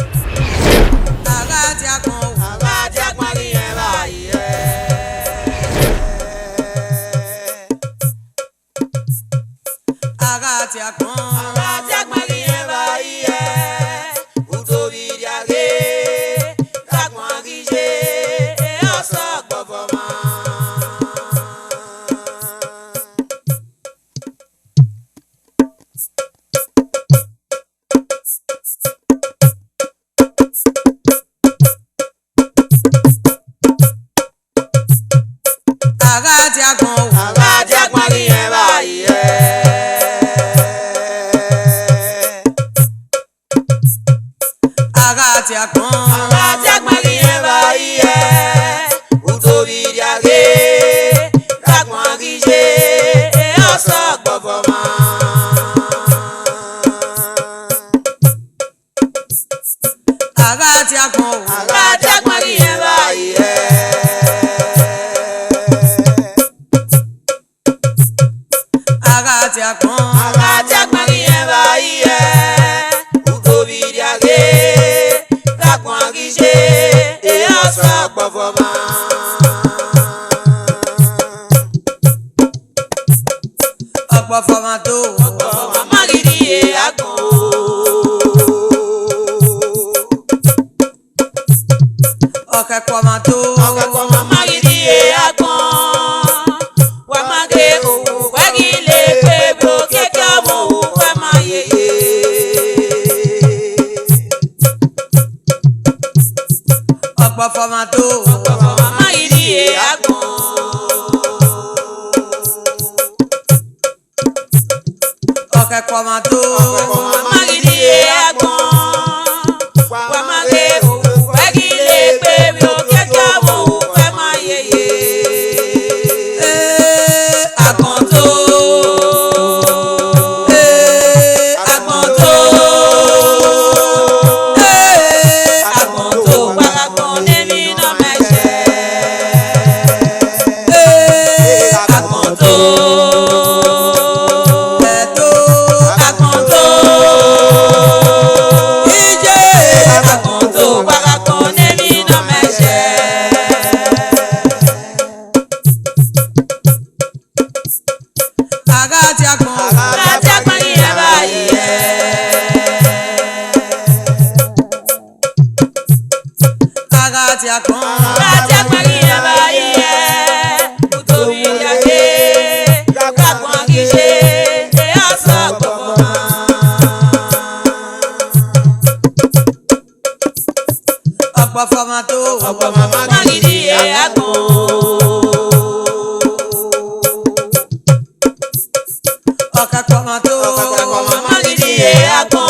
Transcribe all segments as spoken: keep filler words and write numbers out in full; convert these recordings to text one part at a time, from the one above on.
A gha dia agbọn o, a gha dia agbọn ghi rẹn vba ye. A gha dia agbọn, a gha dia agbọn ghi rẹn vba ye. Udo vbe rria ghe, ka agbọn ghi ye, ọsẹ ọgbọvọ ma. A gha dia agbọn o, a gha dia agbọn ghi rẹn vba ye. A gha dia agbọn, a gha dia agbọn ghi rẹn vba ye. Udo vbe rria ghe, ka agbọn ghi ye, ọsẹ ọgbọvọ ma. A gha dia agbọn o, a gha dia agbọn ghi rẹn vba ye. A gha dia agbọn, a gha dia agbọn ghi rẹn vba ye. Udo vbe rria ghe, ka agbọn ghi ye, ọsẹ ọgbọvọ ma. Ọgbọvọ ma do, ọgbọvọ ma ma ghi rrie agbọn o. Ọkhẹkuọmwa do, ọkhẹkuọmwa ma ghi rrie agbọn. Wa ma ghe owa ghi le kpe bro, keke ọmọ owa ma yeye. Ọgbọvọ ma do, ọgbọvọ ma ma ghi rrie agbọn. Ọkhẹkuọmwa do, ọkhẹkuọmwa ma ghi rrie agbọn. Wa ma ghe owa ghi le kpe bro, keke ọmọ owa ma yeye. Ee, agbọn do. Ee, agbọn do. Ee, agbọn do. Wa gha agbọn ne emwi nọ mẹ sẹ. Ee, agbọn do. Ẹdo, agbọn do. Iye, agbọn do. Wa gha agbọn ne emwi nọ mẹ sẹ. A gha dia agbọn, a gha dia agbọn ghi rẹn vba ye. A gha dia agbọn, a gha dia agbọn ghi rẹn vba ye. Udo vbe rria ghe, ka agbọn ghi ye, ọsẹ ọgbọvọ ma. Ọgbọvọ ma do, ọgbọvọ ma ma ghi rrie agbọn. Ọkhẹkuọmwa do, ọkhẹkuọmwa ma ma ghi rrie agbọn.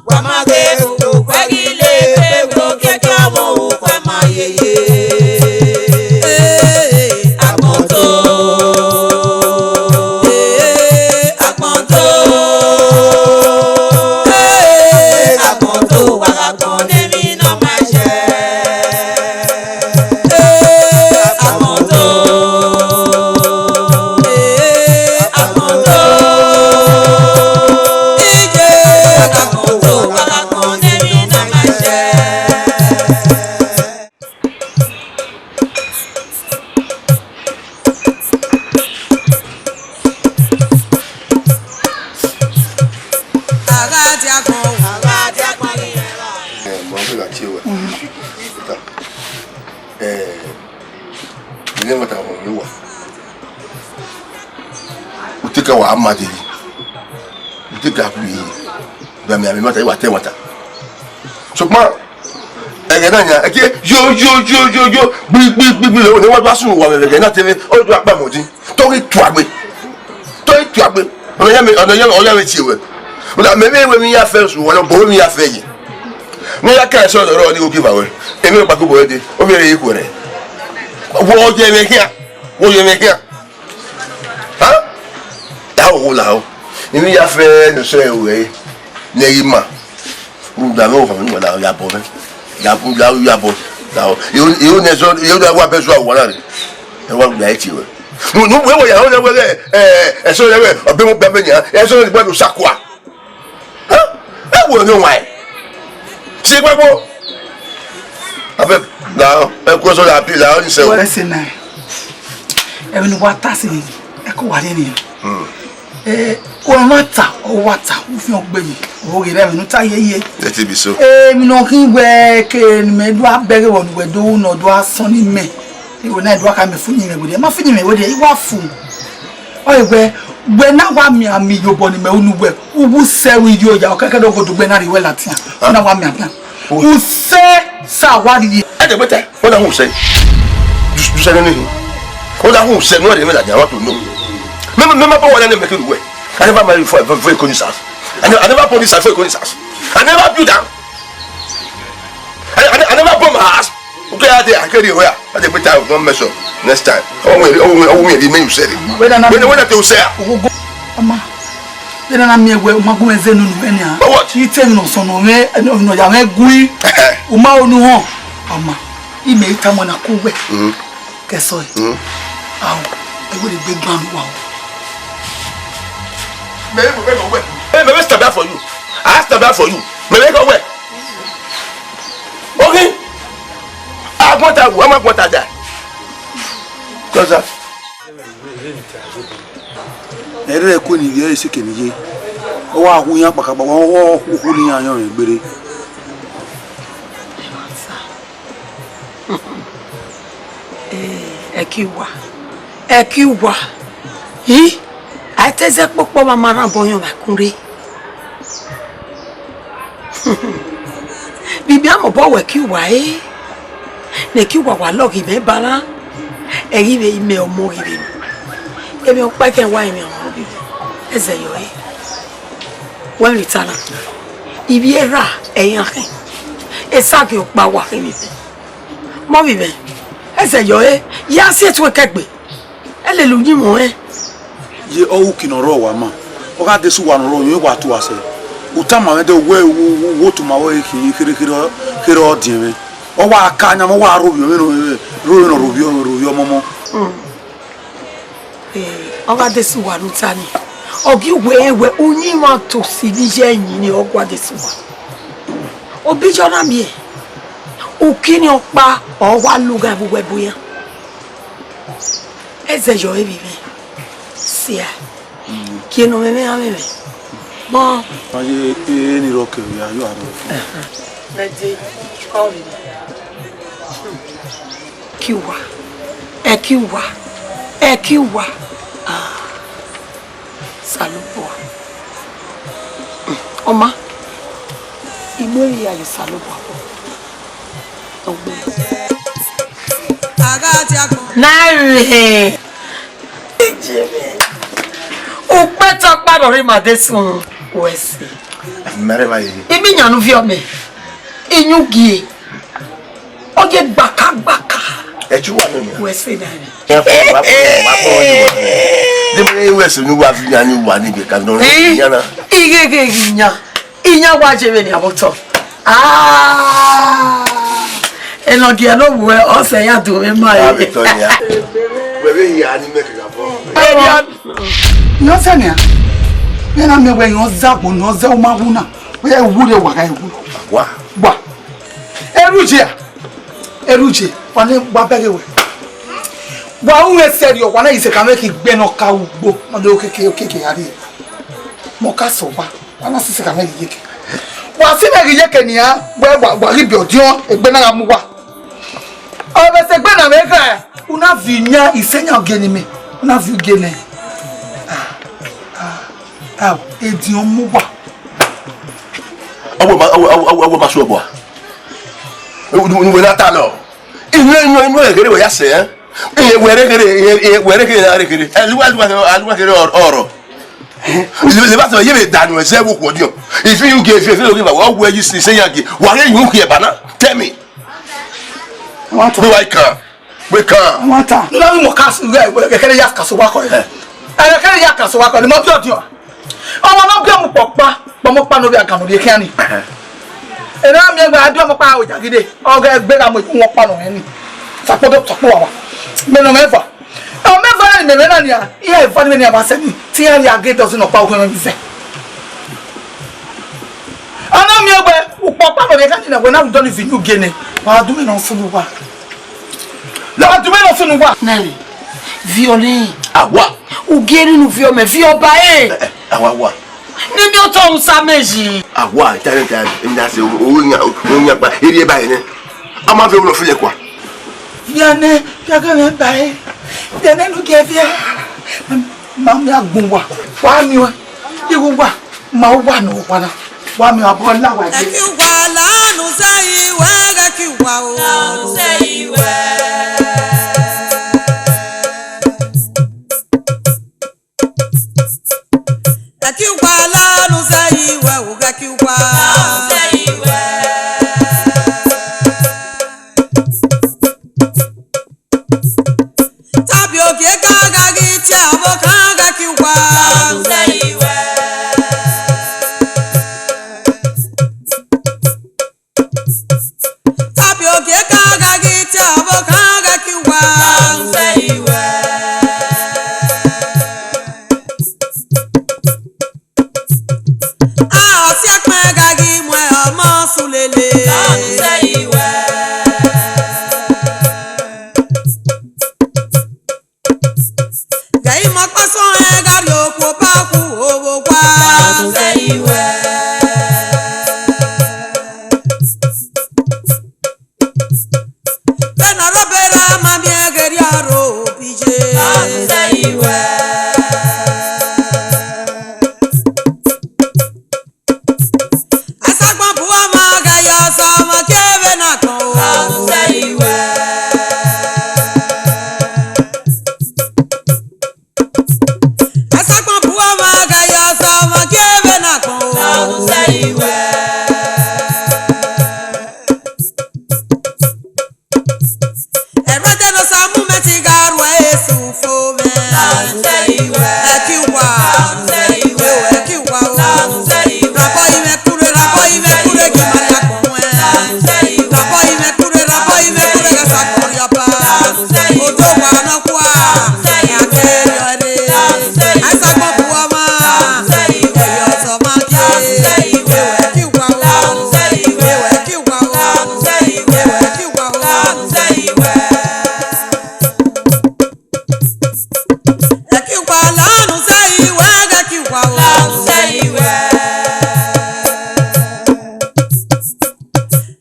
Wa ma ghe owa ghi le kpe bro, keke ọmọ owa ma yeye. Ee, agbọn do. Ee, agbọn do. Ee, agbọn do. Wa gha agbọn ne emwi nọ mẹ sẹ. Ee, agbọn do. Ee, agbọn do. Iye, agbọn do. Wa gha agbọn ne emwi nọ mẹ sẹ. A gha dia agbọn o, a gha dia agbọn ghi rẹn vba. Eh, mo fẹ́ gha tie wẹ. Ita. Eh, ilé wọn ta wọn yóò wà. Uteka wa ama de. Uteka ku yi. Gba mi ami mata, wa te mata. Ṣùgbọ́n ẹgẹ na yan, ẹgẹ yo yo yo yo yo, gbi gbi gbi gbi, lẹwẹ ne wa gba sun wa vbe ẹgẹ na te vbe, ọ do akpa mọ din. Tọghi tuagbe. Tọghi tuagbe. Ọna ya me, ọna ya, ọna ya me tie wẹ. Ọna me me wẹ mi ya fẹ su, ọna bo mi ya fẹ ye. Ne ya ka ẹsẹ ọdọ rọ ni ogi va wẹ. Emi ọkpa ko bọ ẹde. O mi re ikhu rẹ. Wo ye me khian. Wo ye me khian. Ha? Ya wo la o. Emi ya fẹ ne sẹ wẹ. Ne yi ma. Rhunmwuda mwẹ, ọfan mwẹ, ya bọ mwẹ. Ya bu, ya, ya bọ. Now, you, you never, you never want person who want it. You want to die, you. No, no, we, we, we, we, eh, eh, so, eh, eh, be, be, be, yeah, eh, so, we, we, sakwa. Huh? Eh, we, no, why? Say, what, what? I bet, now, eh, question, I feel, I only say, Wẹ sẹ na. Emwi ne uwa ta sẹ, ẹ ko wa rhie nẹ. Hmm. Eh, ọ ma ta, ọ wa ta, u fian gbe yi. Ọ ghe rẹ emwi ne u ta ye ye. Let it be so. Eh, emwi ne ọ khin wẹ ke ne imẹ do a bẹghe vbọ ne uwẹ do ru ne ọ do a sọn ne imẹ. Iwẹ na do a ka mẹ fu yin mwẹ werriẹ. Ma fu yin mwẹ werriẹ, I wa fu. Ọ wẹ, wẹ na wa miẹn ami ye obọ ne imẹ unu wẹ. U wu sẹ ru iyo ya, ọ kẹkẹ do godo gbe na rhie wẹ ladian. Huh? Na wa miẹn adan. U sẹ sa wa rhie. Ẹ dẹ gbẹtẹ, wọ́n dà hùn sẹ. Ju sẹ nínú yìí. Wọ́n dà hùn sẹ nínú ẹ̀rẹ́ mi làjà wọ́n tó nù. Mẹ́mọ́ mẹ́mọ́ bọ́ wọn lẹ́nu mẹ́kẹ́ lùwẹ̀. I never marry for for for Ikonyi's house. I never, I never born this house for Ikonyi's house. I never build am. I, I, I never born my house. Okay, I dey, I carry where. I dey wait time, don't mess up. Next time. Oh, wait, oh, wait, oh, wait, the man you said it. Whether na When, when I tell you say, ah, Ogogo, ọma, whether na miẹn wẹ, u ma gu mwẹ zẹ unu nuẹn nia. But what? I te emwi ne ọ sọn nọ mwẹ, ne ọ ya mwẹ gui. U ma ru unu họn. Ọma, imẹ i tama na ku wẹ. Mm. Kẹsọe. Mm. Ao, ẹ wẹ ne egbe gban uwa o. Mẹ, mẹ, mẹ, mẹ, mẹ, mẹ, stand up for you. I stand up for you. Mẹ, mẹ, mẹ, mẹ. Okay. Agbọn ta wu, a ma gbọn ta da. Cause that. Ẹrẹ ẹko ni ivbi ẹre seke ne iye. Ọ wa hu iran kpakakpa, ọ wa hu okhu ne iran yọnrẹn gbere. Eh, ẹki uwa, ẹki uwa. I, a i te zẹ kpokpo vbe a ma rhan obọ yọn vbe a kun rre. Vbe imẹ a mobọ wẹ ẹki uwa re, ne ẹki uwa wa lọghe imẹ ba na, ẹ ghi vbe imẹ ọmọ ghi vbe emwi ọkpa ẹkẹn wa emwi ọmọ ghi vbe, ẹzẹ yọ re. Wẹ emwi ta na, ivbi erha ẹ i ra khin, esagiẹn ọkpa wa khin vbe imẹ. Mọ vbe imẹ, ẹzẹ yọ re, ya si etuẹn kẹgbe. Ẹ lele uyinmwẹ ọnrẹn. Ye ọghe uki ne ọ rrọọ wa ma, ọ gha de sẹ uwa ne ọ rrọọ, wa tua sẹ. U tama mwẹ de wẹ, wo tu ma vbe khin kherhe kherhe, kherhe ọ diẹn mwẹ. Ọ wa ka yan, ọ wa rhovbiẹ mwẹ, rhovbiẹ ne ọ rhovbiẹ, rhovbiẹ ọmọmọ. Hmm. Eh, ọ gha de sẹ uwa ne u ta nii. Ọ ghi wẹ wẹ uyinmwẹ to si vbe iye ẹyin nii, ọ gua de sẹ uwa. Obijọ na miẹn, uki nii ọkpa, ọ wa lugha vbe uwẹ bu iran. Ẹzẹ yọ emwi mwẹ. Sia. Gie ne ọ mwẹ mwẹ, a mwẹ mwẹ. Mọ. Ma ye, e, e ni rọ kẹ, ya yo aro. Mẹ de, ọ rre. Ẹki uwa, ẹki uwa, ẹki uwa. Ah, Osanobua. Ọma, I mu emwi hia ye Osanobua. Ọ gbe. Na rẹn. Ukpẹtẹ ọkpa rhọrre ima de sun wẹ sẹ. Mẹrẹ ma ye. Imi yan ne u viọ mẹ. Iyugie. Ọ ye gbaka gbaka. Ẹ ju wa nọ. Wẹ sẹ na ni. Ẹ fọ, wa fọ, wa fọ, wa fọ. Debe wẹ sẹ ni wa fi yan ni wa ni be ka nọ. Eh? Yan na. Igheghe ghi yan. Iyan wa je vbene a vbe otọ. Ah! Enọgie ne ovbuẹ, ọ sẹ ya do mwẹ ma. A vbe re. Tọ ya. Wẹ vbe hia ni mẹ kegha fọ. Ẹ ya. Nọ sẹ nia. Vbene a miẹn wẹ yan zagbo, nọ zẹ u ma wu na. Wẹ wu re wa gha wu. Wa. Wa. Erhujẹ a. Erhujẹ, wa ne wa bẹghe wẹ. Wa ru mwẹ sẹrriọ, wa na yi sẹ ka mwẹ ke igbe ne ọ ka ugbo, ọ de okeke, okeke gha rrie. Mẹ ọ ka sẹ ọkpa. Wa na sisi ka mwẹ ghi yeke. Wa si mwẹ ghi yeke nian, wẹ wa, wa ghi biẹ ọdiọn, egbe na gha mu uwa. Ọ vbe sẹ egbe na vbe gha, u na viọ iyan, isẹ iyan gie ne imẹ, u na viọ gie nẹ. Ah, ah, ah, ediọn mu uwa. Ọ wẹ ma, ọ wẹ, ọ wẹ, ọ wẹ ma su ọbua. Unu wẹ na ta nọ. Inu, inu, inu ẹghere wẹ ya sẹ, ẹ? Ẹ wẹ re ghere, ẹ wẹ re ghere, a re ghere. Ẹ, luwa, luwa, luwa ghere ọrọ. Leba sẹ ye vbe danu ẹzẹ vbe okhuo diọ. Ifi yu gie, ifi, ifi lo gie ba, wa wẹ yi si se ya gie. Wa ghe yu gie ba na. Tell me. Wẹ wa ikan. Wẹ ikan. Wata. Na mi mo ka, ẹkẹrẹ ya ka so wa kọ. Ẹkẹrẹ ya ka so wa kọ. Ni mo bi ọdiọn. Ọmọ ne ọ biẹ mu kpọkpa, kpọmọkpa ne ovbi agan ne ovbi ekhian ni. Ena miẹn gbe a di ọmọ ọkpa aro jagide, ọ ghẹ gbe gha mu ewọkpa nọ hẹn ni. Sakpọdọ, sakpọ wa wa. Mẹ nọ mwẹ eva. Ọ mẹ eva ni mẹ mwẹ na nia, iran eva ni mẹ nia ma sẹ ni, te iran rhie gate ọse nọ ọkpa uhiẹn mwẹ zẹ. Ọ na miẹn gbe, ukpọkpa nọ rhie gha ni na wẹ na rhunmwuda ọni viọ unu gie nẹ, wa du mẹ nọ sunu wa. La du mẹ nọ sunu wa. Nẹrẹ, viọ nẹ. Awa. Ugie ni unu viọ mẹ, viọ ba e. Ẹ, ẹ, awa wa. Ne mi otọ usa mẹ yi. Awa, ta ta ta, na se o, o yan, o yan pa, eri e ba e nẹ. A ma viọ wẹ filẹ kua. Viọ nẹ, viọ gẹ mẹ ba e. Viọ nẹ nu gie viọ. Ma mi agbọn wa. Wa mi wa. Iwu wa. Ma wa nọ wa na. Wa mi abọ la wa je. Ẹ ki wa lanu sẹ iwẹ, ẹ ki wa o. Lanu sẹ iwẹ. Ẹ ki wa lanu sẹ iwẹ o, ẹ ki wa. Lanu sẹ iwẹ. Tabi ogie ka gha ghi tie ọvbokhan, ẹ ki wa. Lanu sẹ iwẹ. Tabi ogie ka gha ghi tie ọvbokhan, ẹ ki wa. Lanu sẹ iwẹ. A, ọsiẹkpẹn gha ghi mu ọmọ sunu lele. Lanu sẹ iwẹ. Ghe imọkpa sọnrẹn gha rrie okhuo ba khu ovbokhan. Lanu sẹ iwẹ. Vbene ọ rre obọ erha ma miẹn ghe erriọ rre obọ iye. Lanu sẹ iwẹ. Asagbọn bu ọmọ gha ye ọsọmọ gie vbene agbọn o. Lanu sẹ iwẹ. Asagbọn bu ọmọ gha ye ọsọmọ gie vbene agbọn o. Lanu sẹ iwẹ. Ẹrẹdẹ ne Osa mu mẹ ti gha ruẹ esu fo mwẹ. Lanu sẹ iwẹ. Ẹ ki wa. Lanu sẹ iwẹ. Ẹ ki wa o. Lanu sẹ iwẹ. Rabọ imẹ kure, rabọ imẹ kure gi ma ya kpọ wẹ. Lanu sẹ iwẹ. Rabọ imẹ kure, rabọ imẹ kure gha sa kpọ rri ọba. Lanu sẹ iwẹ. Odo wa nọ kua. Lanu sẹ iwẹ. Ẹ ke rriọ ẹre. Lanu sẹ iwẹ. Asagbọn bu ọmọ. Lanu sẹ iwẹ. Ẹ ye ọsọmọ gie. Lanu sẹ iwẹ. Ẹ ki wa o. Lanu sẹ iwẹ. Ẹ ki wa o. Lanu sẹ iwẹ. Ẹ ki wa o. Lanu sẹ iwẹ. Ẹ ki wa lanu sẹ iwẹ, ẹ ki wa o. Lanu sẹ iwẹ.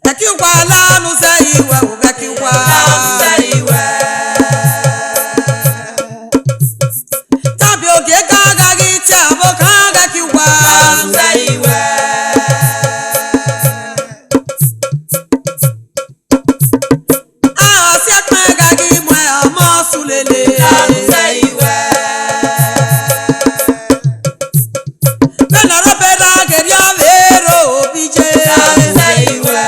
Ẹ ki wa lanu sẹ iwẹ o, ẹ ki wa. Lanu sẹ iwẹ. Tabi ogie ka gha ghi tie ọvbokhan, ẹ ki wa. Lanu sẹ iwẹ. A, ọsiẹkpẹn gha ghi mu ọmọ sunu lele. Lanu sẹ iwẹ. Vbene ọ rre obọ erha ghe erriọ vbe rre obọ iye. Lanu sẹ iwẹ.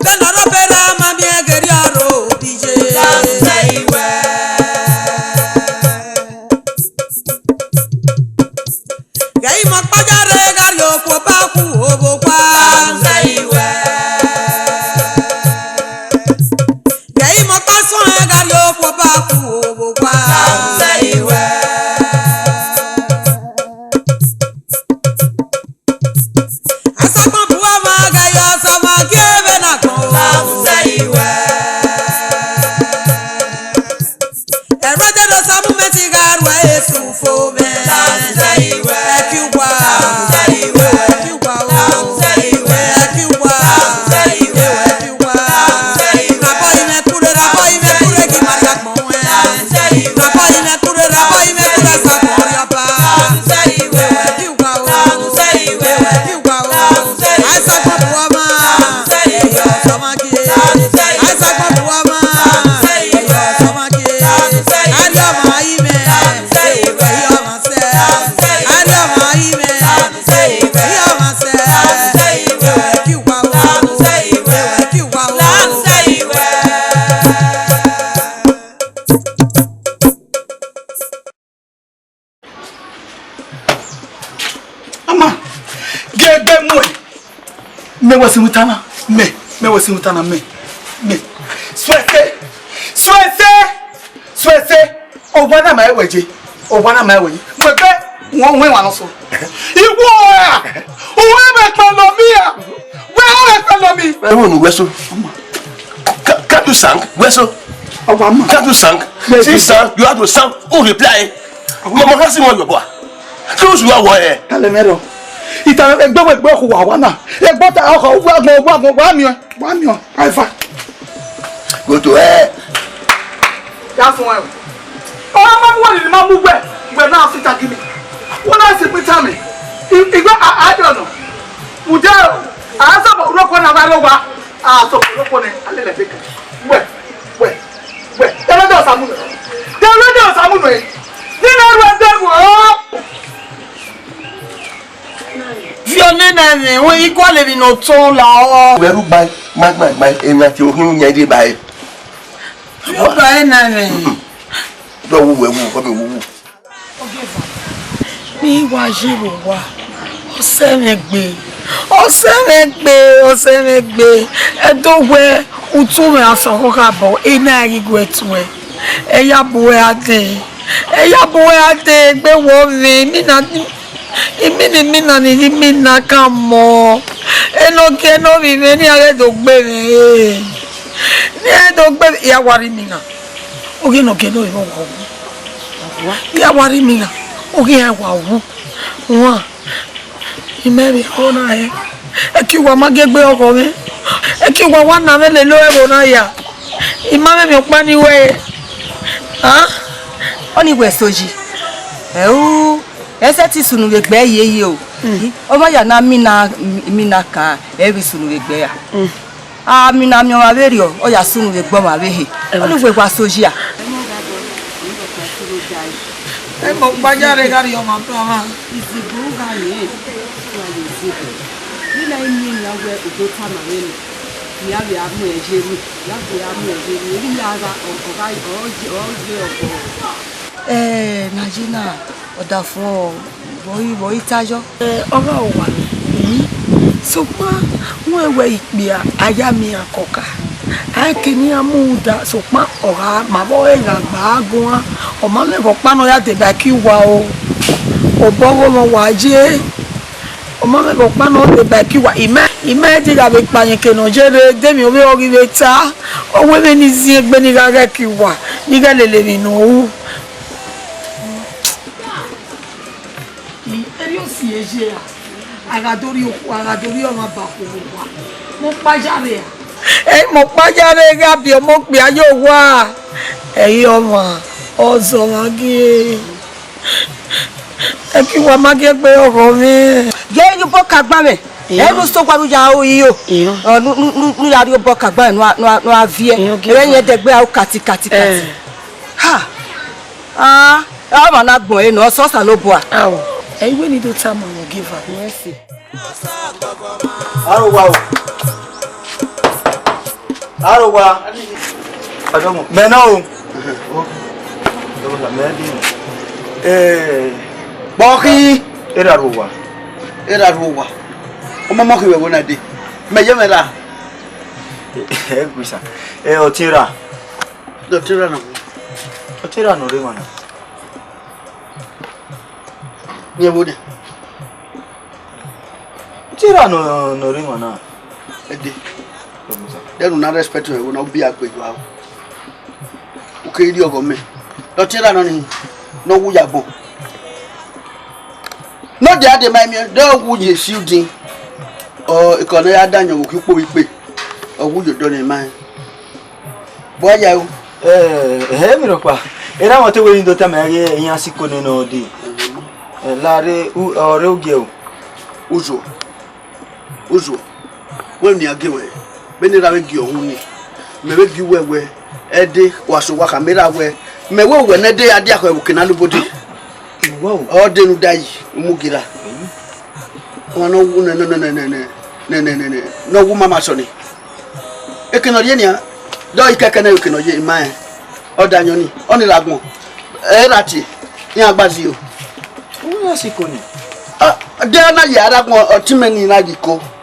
Vbene ọ rre obọ erha ma miẹn ghe erriọ rre obọ iye. Lanu sẹ iwẹ. Ghe imọkpa ya rre gha rrie okhuo ba khu ovbokhan. Lanu sẹ iwẹ. Ghe imọkpa sọnrẹn gha rrie okhuo ba khu ovbokhan. Lanu sẹ iwẹ. Asagbọn bu ọmọ gha ye ọsọmọ gie vbene agbọn o. Lanu sẹ iwẹ. Ẹrẹdẹ ne Osa mu mẹ ti gha ruẹ esu fo mwẹ. Lanu sẹ iwẹ. Ẹ ki wa. Lanu sẹ iwẹ. Ẹ ki wa o. Lanu sẹ iwẹ. Ẹ ki wa. Lanu sẹ iwẹ. Ẹ ki wa. Lanu sẹ iwẹ. Rabọ imẹ kure, rabọ imẹ kure gi ma ya kpọ wẹ. Lanu sẹ iwẹ. Rabọ imẹ kure, rabọ imẹ kure sa kpọ rri ọba. Lanu sẹ iwẹ. Ẹ ki wa o. Lanu sẹ iwẹ. Ẹ ki wa o. Lanu sẹ iwẹ. Asagbọn bu ọmọ. Lanu sẹ iwẹ. Ẹ ye ọsọmọ gie. Lanu sẹ iwẹ. Asagbọn bu ọmọ. Lanu sẹ iwẹ. Ẹ ye ọsọmọ gie. Lanu sẹ iwẹ. Arrie ọmwa imẹ. Lanu sẹ iwẹ. Ẹ ye ọmwa sẹ. Lanu sẹ iwẹ. Arrie ọmwa imẹ. Lanu sẹ iwẹ. Ẹ ye ọmwa sẹ. Lanu sẹ iwẹ. Ẹ ki wa o. Lanu sẹ iwẹ. Ẹ ki wa o. Lanu sẹ iwẹ. Mẹ wẹ sin witana, mẹ, mẹ wẹ sin witana, mẹ, mẹ. Suẹse, suẹse, suẹse. Owa na ma wẹ je, owa na ma wẹ je. Wẹ gbe, wọn wọn wa nọ so. Iwo a, uwẹ mẹ kpẹ nọ mi a. Wẹ o mẹ kpẹ nọ mi. Ẹ wo nu wẹ so. Ka- Can't you sang? Wẹ so. Owa ma. Can't you sang? Yes, sir. Since sang, you have to sang. Who reply? Mama kasi mo yọbọ. Close your wall. Tale mẹ rọ. Ita egbe wẹ egbe ọkhu wa wa na. Egbe ta ọkọ wa gbọn wa gbọn wa miọ. Wa miọ. Alpha. Go to hell. Ya fun ẹ. Ọ ma mu wẹrẹ ni ma mu wẹ. Wẹ na fit agi mi. Wọ́n náà sì pín tàmì. Ìgbà àádọ́nà. Ǹjẹ́ a sọ̀rọ̀ olóko náà bá ló wá? A sọ̀rọ̀ olóko ni alẹ́ lẹ́gbẹ̀ẹ́ kan. Wẹ̀, wẹ̀, wẹ̀. Tẹ́lẹ̀ dọ̀ Sàmúnù. Tẹ́lẹ̀ dọ̀ Sàmúnù ẹ̀. Nínú ẹrù ẹgbẹ́ wò ó. Fi ọnẹ na ẹmwẹ, wẹ igua levbi ne ọ tọn la ọ. Wẹ ru gbai, ma gbai gbai, emwi a tie ohin yan deba ẹre. Fi ọba ẹre na ẹmwẹ. Dọ wu wẹ wu, ọ bẹ wu wu. Ne I wa ye vbe owa, ọ sẹ mwẹ gbe, ọ sẹ mwẹ gbe, ọ sẹ mwẹ gbe. Ẹdẹ wẹ utu mwẹ a sẹ ọkhọ khabọ, ena i ghi gu ẹe tuẹ. Ẹ ya bu uẹ a dee, ẹ ya bu uẹ a dee, egbe wọ mwẹ, imina, imina, imina ni ghi imina kan mọ. Enọgie ne ovbi mwẹ, ne iran ghẹ do gbe mwẹ, ne iran do gbe mwẹ, I ya wa rri imina. Ogie ne ọ gie ne ovbi mwẹ wa wu. I ya wa rri imina, ogie iran wa wu. Wan, I mẹ vbe ẹvbo na hẹ. Ẹki uwa ma gie egbe ọghọ mwẹ. Ẹki uwa wa na mwẹ lele ẹvbo na ya. I ma mwẹ emwi ọkpa ni wẹ. Ah? Ọni wẹ so yi. Ẹu, ẹ sẹtin sunu vbe egbe ẹre ye o. Ọ ma ya na mina, mina kan, ẹ vbe sunu vbe egbe ra. A mina miẹn ọmwa vberriọ, ọ ya sunu vbe egbe ọmwa vbe ehe. Ọni wẹ wa so yi a. Ẹ mọ gbaja rre gha rhie ọmwa bra mwa. Izigbo gha rre, wa ye izigbo. Vbene a i miẹn nian wẹ u do tama mwẹ nẹ, ne a vbe a mu ẹre ye ru, ne a vbe a mu ẹre ye ru, erriọ a gha, ọ, ọ gha, ọ ye, ọ ye ọkpọ. Ẹ, ne a ye na, ọdafẹn, vbe ọ i, vbe ọ i ta yọ? Ẹ, ọ gha owa nẹ. Sokpan, wẹ wẹ ikpia, a ya miẹn iran kọka. A i ke ne iran mu da, sokpan, ọ gha ma vbe ọre gha gba a guan. Ọ ma mwẹ vbe ọkpa ne ọ ya deba ẹki uwa o. Obọ ọghomwẹ wa ye. Ọ ma mwẹ vbe ọkpa ne ọ deba ẹki uwa. I ma, I ma di gha vbe kpa yẹn eke ne ọ ye rre, de emwi ovbi ọ ghi vbe ta. Ọ wẹ vbene I ziẹn egbe ne I gha ghe ẹki uwa, ne I ghẹ lele emwi ne ọ ru. Erriọ si eye ra, a gha do rhie okhuo, a gha do rhie ọmwa ba okhuo vbe owa. Mẹ ọkpa ya rre ra? Ẹ, mẹ ọkpa ya rre gha biẹ ọmọ okpia ye owa. Ẹ i re ọmwa, ọ zẹ ọmwa gie. Ẹki uwa ma gie egbe ọghọ mwẹ. Ye rhie obọ ka gba mwẹ. Ẹ, ne u sẹ owa ne u ya ro iro. Ọ, ne u, ne u, ne u, ne u ya rhie obọ ka gba mwẹ ne u a, ne u a, ne u a viẹ. Ẹ, vbe ẹdẹgbe a ru kati, kati, kati. Ha! Ah, ọmwa na gbẹn ẹre nọ, ọ sẹ Osanobua. Ao, ẹ i wẹ ne I do tama mwẹ ogieva. Mercy. Arowa o. Arowa. Mẹ nọ o. Mẹ bi. Eh, kpọkhi. Erha ru owa. Erha ru owa. Ọmọmọ khin vbe ẹvbo na dee. Mẹ ye mwẹ ra. Ẹ gbisa. Ẹ ọtiẹn ra. Ọtiẹn ra nọ. Ọtiẹn ra nọ rre emwa na. Rẹn vbọ nian? Te ra nọ, nọ rre emwa na. Ẹdẹ. Dẹrẹ u na respect mwẹ vbe na, u biẹ gbe yọ aro. U keghi rhie ọghọ mẹ. Dọtiẹra nọ nii, ne ọ wu ya agbọn. Ne ọ dia dee ma miẹn, de ọ wu ye esi udin. Ọ, ekọ ne ọ ya da yan vbe okhiẹ ukpo vbe ikpe. Ọ wu ye odọ ne ma rẹn. Vbọ ya o? Ẹ, ẹhẹ, emwi rhọkpa. Erha mwẹ te wẹ ne I do tama ẹn ghe iran siko nene ọ dee. Ẹ, la rre, u, ọ rre ugie o. Uzuọ. Uzuọ. Wẹ nian gie wẹ. Vbene erha mwẹ gie ọhun nii. Mẹ vbe gie uwẹ wẹ. Ẹdẹ, wa sẹ owa khama erha wẹ. Mẹ wẹ uwẹ ne ẹdẹ ya dia khẹ vbe oke na lobode. Ọ de ne u da yi, u mu gie ra. Ọmwa ne ọ wu nẹ, nẹ, nẹ, ne ọ wu mama sọ nii. Eke ne ọ rhie nian, dọ ikẹkẹ nẹ eke ne ọ ye ima rẹn. Ọ da yan ọnii, ọnii ra agbọn. Ẹ ra tie, iran gba zio. Uwẹ ya siko ni. Ah, de na ye ara agbọn, ọtẹn mẹ ni na ghi ko.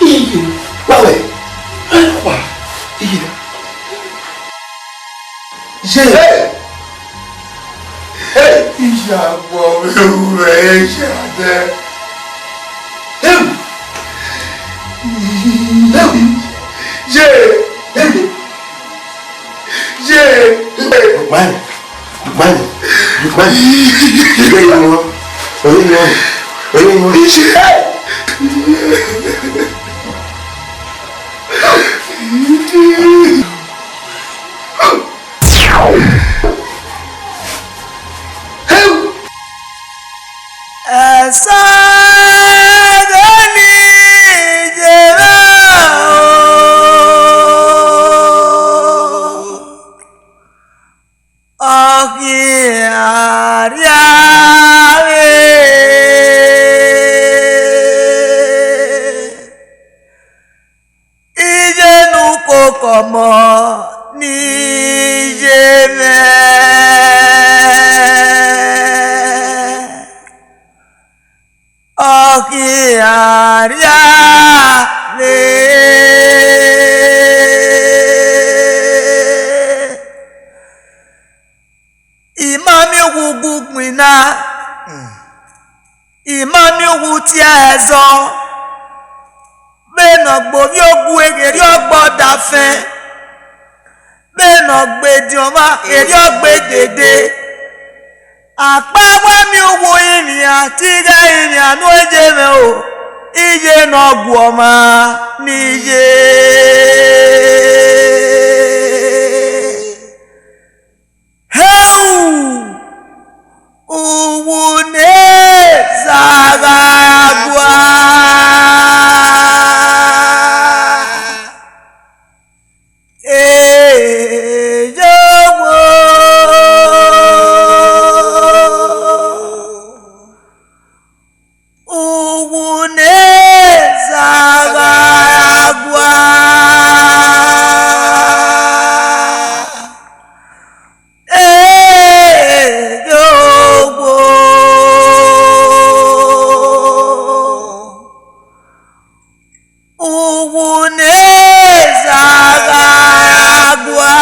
Iye, wa wẹ. Wa, iye. Ye. Hey! Hey! Iye, agbọn vbe ru mwẹ, iye, adẹ. Hey! Hey! Ye! Hey! Ye! Hey! Lukman, Lukman, Lukman. Oye, oye, oye, oye, oye. Ẹsẹ ghe ne I ye vbe o. Ọ khian rria vbe iye ne ukoko ọmọ ne I ye mwẹ. Ọ khian rria vbe I ma miẹn uwu gu gbinna, I ma miẹn uwu tie ẹzọ. Vbene ọ gbe ovbi ogue ghe erriọ gbe ọdafẹn, vbene ọ gbe ediọn ọmwa erriọ gbe dede. Akpa wa miẹn uwu rinmwian, te I ghẹ rinmwian ne u ye mwẹ o, iye ne ọ gu ọmwa ne I ye. Heu! Uwu ne zagha gua. Eyowo. Uwu ne zagha gua. Eyowo. Uwu ne zagha gua.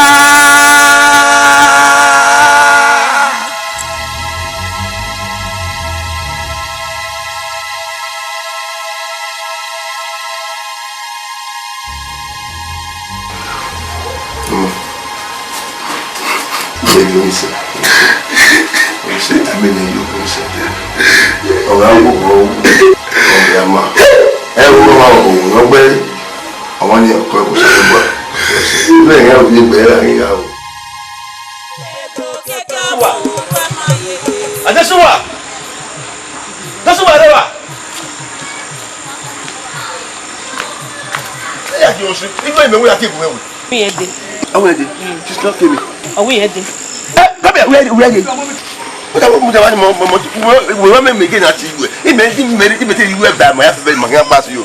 Ọmọ, ẹ lọ sẹ, ẹ lọ sẹ, ẹ lọ sẹ, ọ gha wọ, ọ gha ma, ẹ wọ, ọ gha wọ, ọ gbẹ, ọmọ ni ọkọ ẹ kò sẹ, ọ gbẹ, ẹ yà wọ, ẹ gbẹ, ẹ yà wọ. Adesuwa! Adesuwa! Adesuwa, rẹwa! Ẹ ya di ọsẹ, inú ẹ̀mí wúya kí ègún ẹ̀wẹ̀. Ọwọ́ yẹn dé. Ọwọ́ yẹn dé. She's not coming. Ọwọ́ yẹn dé. Ẹ, come here, where, where are you? Mo ta mo ta wa ni mo mo mo mo mo mo me me gena ti iwe. Ime ti me ti me ti iwe ba mo ya fe ma ya pa si o.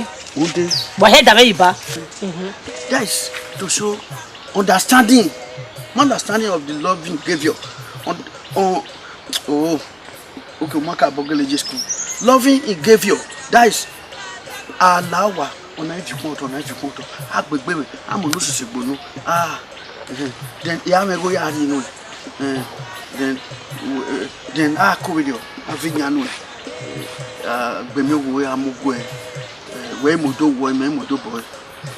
yi. Ude. Wa hẹ da vbe yi ba. That is to show understanding. Understanding of the loving gave you. On, on, oh, okay, Maka Bogeleje school. Loving he gave you. That is, alawa, ọna ifi kpọntọ, ọna ifi kpọntọ. Agbegbe, amọ no sisi gbonu. Ah, eh, then ya mẹ go ya ni no. Eh, then, eh, then a ko video, a vi nya no. Ah, gbemi owo a mu gue. Eh, we mo do wo, me mo do boy.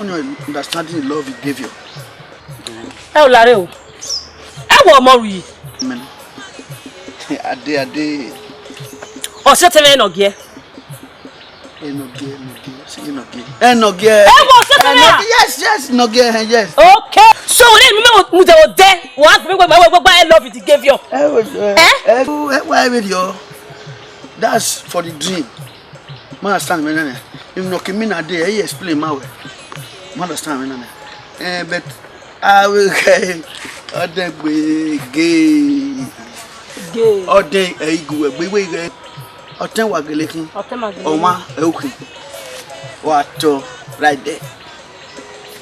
Only understanding the love he gave you. Ẹ o lare o. Ẹ wọ ọmọ ru yi. Amen. Ade, ade. Ọ sẹ tẹmẹ nọ giẹ. Enogie, Enogie, say Enogie. Enogie. Ẹ wọ sẹ tẹmẹ. Enogie, yes, yes, Enogie, eh, yes. Okay. So, when you mu de o de, wa gbẹ gbẹ gbẹ gbẹ, I love it, he gave you. Eh, eh, Eh? Eh, why video? That's for the dream. Man, understand me, nene. Emwi ne ọ ke mean na dee, ẹ i explain ma wẹ. Ma understand mwẹ na nẹ. Eh, but a vbe khẹ ọdẹn gbe gay. Gay. Ọdẹn ẹ i gu wẹ gbe, wẹ ighẹ ọtẹn wa gele khin. Ọtẹn ma gele. Ọmwa ẹ u khin. Wa tọ right there.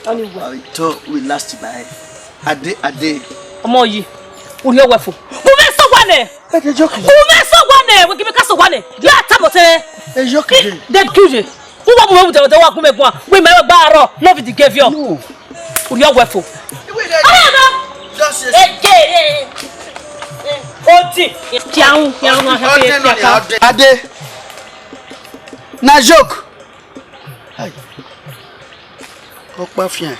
Ọni wẹ. Ọ tọ we last by. Ade, Ade. Ọmọ yi, u rhie owẹ fo. U mwẹ sẹ owa nẹ. Ẹ de joke. U mwẹ sẹ owa nẹ, wẹ gi mẹ ka sẹ owa nẹ. Ya ta bọ sẹ. Ẹ joke de. De kuje. U wa mu mwẹ vbe odẹ, odẹ wa gu mẹ guan. Wẹ mẹ gba arọ, no be the gay vio. No. U rhie owẹ fo. Iwe de. Ayo no. Just say. Ege. Oti. Kiaun, kiaun, ma ha pe kiaka. Ade. Na joke. Hai. Ọkpa fian.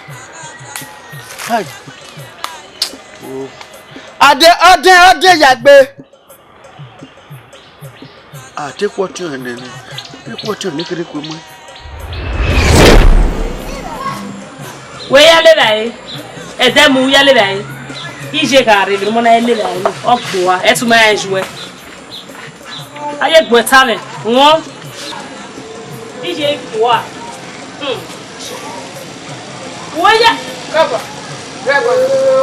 Hai. Oh. Ade, Ade, Ade ya gbe. A te khuọtiọn nene. Te khuọtiọn ne kere kue mu. Wẹ ya lele ẹre, ẹdẹ mu ya lele ẹre. Iye gha rre vbe ọmọ na lele ẹre, ọ gboa, ẹ tu ma rẹn ju ẹe. A ye gbuẹ ta mwẹ, wọn. Iye gboa. Hmm. Wẹ ya. Kaba.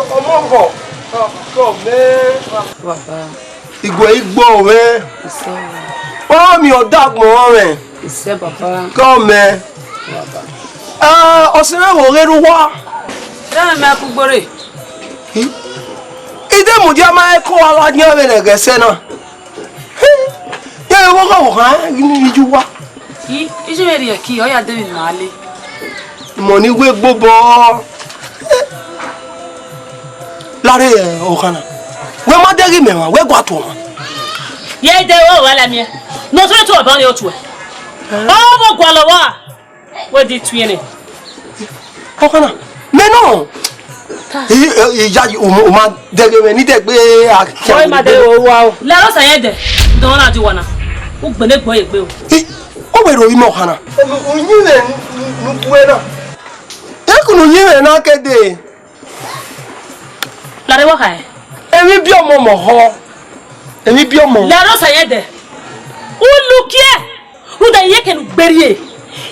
Ọmọ họ. Kọ mẹ. Baba. Iguẹ igbo mwẹ. Isẹ. Ọ mi ọ da gbọn mwẹ. Isẹ baba. Kọ mẹ. Baba. Ah, ọsẹ mwẹ vbe ghe rre uwa. Dẹ mẹ ku gbore. I de mudia ma ẹko ala yan vbe nẹghẹ sẹ na. Ya vbe vbọghọ vbe ọkhan ghi ni vbe iye uwa. I, iye vbe rhie ẹki, ọ ya de emwi ma le. Imọ ni wẹ gbobọ. Lare, eh, ọkhan na. Wẹ ma dẹghe mẹ mwa, wẹ gua tuẹ mwa. Ye de o wa la miẹn. No sure to ọba ni otuẹ. Ọ vbe gualọ wa. Wẹ di tuẹ nẹ. Ọkhan na, mẹ nọ. I, i, iya, u ma, u ma dẹghe mwẹ, ni dẹgbe a. Ọ ma dẹghe o wa o. La ro sa ye dẹ. Dọ na di wa na. U gbele gbọ ye gbe o. I, ọ wẹ ro imẹ ọkhan na. U yin mwẹ nu, nu, nu kue na. Eku ne u yin mwẹ na ke dee. Lare wa khae. Emwi biẹ ọmọ ọmọ họ. Emwi biẹ ọmọ. Lare osa ye dẹ. U lukie. Rhunmwuda iyẹn kẹ ne u gbe rrie.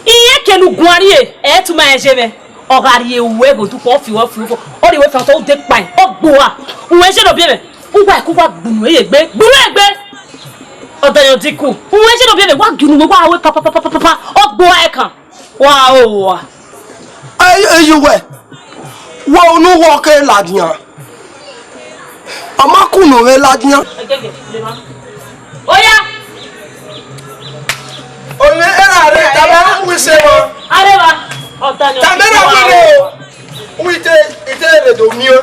Iyẹn kẹ ne u guan rrie. Ẹ tu ma rẹn ye mwẹ. Ọ gha rrie uwẹ ghe odukpọn, ọ fi uwẹ fu fo. Ọ rrie uwẹ fian otọ, u de kpaẹn. Ọ gboa. Uwẹ ye ne ọ biẹ mwẹ. U wa ku wa gbunu ye egbe. Gbunu egbe. Ọ da yan diku. Uwẹ ye ne ọ biẹ mwẹ. Wa gbunu uwẹ, wa wẹ pa, pa, pa. Ọ gboa ẹkan. Wa o wa. Ẹ, ẹ, yu wẹ. Wẹ unu wọ ke ladian. Ọ ma kunu mwẹ ladian. Oya. Oye, era re, tama wi se wa. Areva. Ọta ni. Tama ra wi re o. Wi te, ite re do mi o.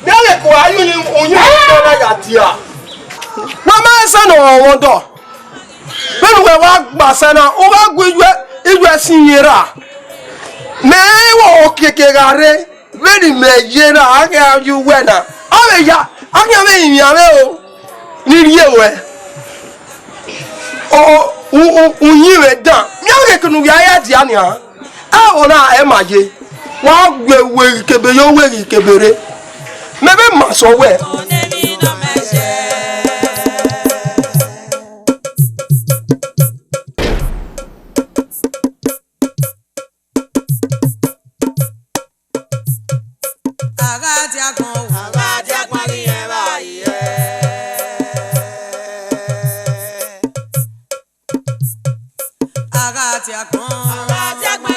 Mi a le ko ayu ni, oyun ni na ya dia. Wa ma se no wọn dọ. Vbene uwẹ wa gba sẹ na, u gha gu ijuẹ, ijuẹ sin yẹn ra. Mẹ i wọ okiekie gha rre, vbene imẹ ye na, a khian ye uwẹ na. Ọ vbe ya, a khian vbe rinmwian mwẹ o, ni rhie ruẹ. O, u, u, u yin mwẹ dan. Mẹ ọ ghe kene u ya ya dia nian. Ẹ, ọna ẹ ma ye. Wa gu ewe ghi kebe ye, owe ghi kebe rre. Mẹ vbe ma sẹ wẹ. A gha dia agbọn o, a gha dia agbọn ghi rẹn vba ye. A gha dia agbọn, a gha dia agbọn